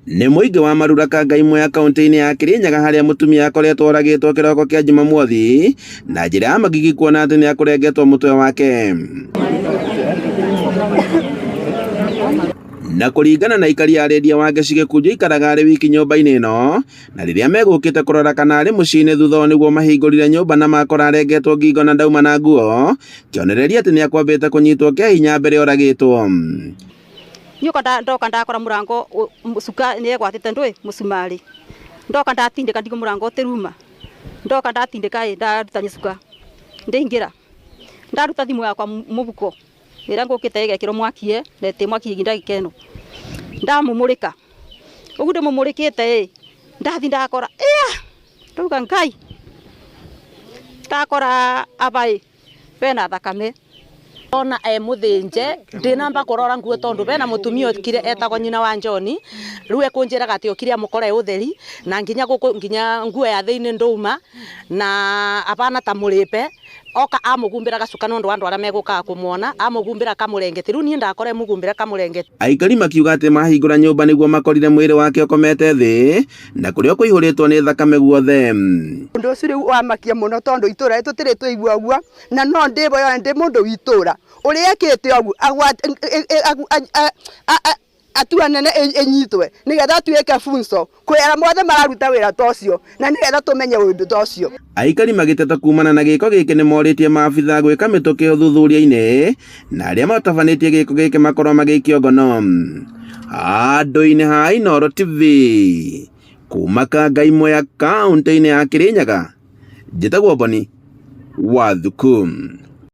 Nĩ mũingĩ wa Maruraka Ngai Mwea kaunti-inĩ ya Kirinyaga harĩa mũtumia akoretwo oragĩtwo kĩroko kĩa Jumamothi na njĩra ya magigi kuona atĩ nĩ akũrengetwo mũtwe wake. Na kũringana na aikari a Rendia wa Ngeci Gĩkunjo aikaraga arĩ wiki nyũmba-inĩ ĩno na rĩrĩa megũkĩte kũrora kana arĩ mũciĩ-inĩ thutha ũyũ nĩguo mahingũrire nyũmba na makora arengetwo ngingo na ndauma na nguo kĩonereria atĩ nĩ akwambĩte kũnyitwo kĩa hinya mbere oragĩtwo. Nyoka ndoka ndakora murango cuka nĩ egwatĩte ndũĩ mũcumarĩ ndoka ndatindĩka ndigo mũrango ũtĩruma ndoka ndatindĩka ĩ ndaruta cuka ndĩingĩra ndaruta thimũ yakwa mũbuko ĩrĩa ngũkĩte ĩgekĩrwo mwaki ĩ na ĩtĩ mwaki ĩgi ndagĩka ĩno ndamũmũrĩka ũguo ndĩmũmũrĩkĩte ĩ ndathi ndakora ĩa ndauga Ngai ndakora aba ĩ bena thakame. Ona e muthinje ndinamba kurora nguo tondu bena mutumia okire etagwo nyina wa John riu ekunjiraga ati okire amukora e utheri na nginya guku nginya nguo ya thiini nduma na abana ta muripe oka amugumbira gacuka nondu wa andu aria megukaga kumwona amugumbira kamurengeti riu nie ndakora emugumbira kamurengeti. Aikari makiuga atĩ mahingũra nyũmba nĩguo makorire mwĩrĩ wake ũkomete thĩ na kũrĩa kũihũrĩtwo nĩ thakame guothe. Ũndũ ũcio rĩu wamakia mũno tondũ itũra rĩtũ tũtirĩ twaigua ũguo na no ndĩboya ndĩ mũndũ wa itũra ũrĩa ekĩte ũguo atua nene ĩnyitwe nĩgetha atuĩke funzo kwĩ arĩa mothe mararuta wĩra ta ũcio na nĩgetha tũmenye ũndũ ta ũcio. Aikari magĩteta kumana na gĩko gĩkĩ nĩ morĩtie maabitha gwĩka mĩtũkĩ ũthuthuria-inĩ na arĩa matabanĩtie gĩko gĩkĩ makorwo magĩikio ngono. Handũ-inĩ ha Inooro TV kuma Kangai Mwea kaũntĩ-inĩ ya Kirinyaga, njĩtagwo Boni wa Thuku.